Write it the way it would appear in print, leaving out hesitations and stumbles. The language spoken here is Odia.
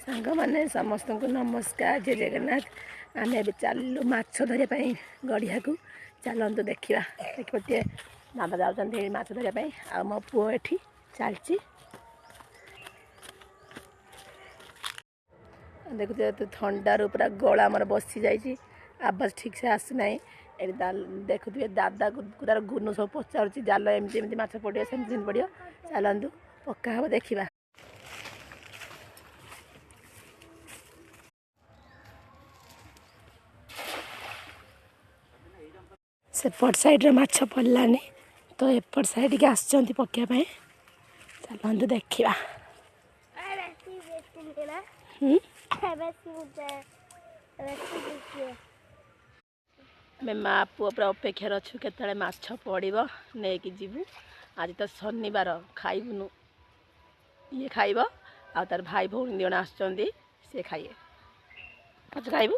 ସାଙ୍ଗମାନେ ସମସ୍ତଙ୍କୁ ନମସ୍କାର, ଜୟ ଜଗନ୍ନାଥ। ଆମେ ଏବେ ଚାଲିଲୁ ମାଛ ଧରିବା ପାଇଁ ଗଡ଼ିଆକୁ। ଚାଲନ୍ତୁ ଦେଖିବା। ଦେଖିପାରୁଥିବେ ବାବା ଯାଉଛନ୍ତି ମାଛ ଧରିବା ପାଇଁ, ଆଉ ମୋ ପୁଅ ଏଠି ଚାଲିଛି। ଦେଖୁଥିବେ ତ, ଥଣ୍ଡାରୁ ପୁରା ଗଳା ଆମର ବସିଯାଇଛି, ଆବାଜ ଠିକ୍ସେ ଆସୁନାହିଁ। ଏଠି ଦେଖୁଥିବେ ଦାଦାକୁ ତାର ଗୁନୁ ସବୁ ପଚାରୁଛି, ଜାଲ ଏମିତି ଏମିତି ମାଛ ପଡ଼ିବ, ସେମିତି ସେମିତି ପଡ଼ିବ। ଚାଲନ୍ତୁ ପକ୍କା ହେବ ଦେଖିବା। ସେପଟ ସାଇଡ଼୍ରେ ମାଛ ପଡ଼ିଲାନି ତ ଏପଟ ସାଇଡ଼୍କି ଆସିଛନ୍ତି ପକେଇବା ପାଇଁ। ଚାଲନ୍ତୁ ଦେଖିବା। ଆମେ ମା ପୁଅ ପୁରା ଅପେକ୍ଷାରେ ଅଛୁ, କେତେବେଳେ ମାଛ ପଡ଼ିବ ନେଇକି ଯିବୁ। ଆଜି ତ ଶନିବାର, ଖାଇବୁନୁ। ଇଏ ଖାଇବ, ଆଉ ତାର ଭାଇ ଭଉଣୀ 2 ଜଣ ଆସୁଛନ୍ତି, ସିଏ ଖାଇବେ। ମାଛ ଖାଇବୁ?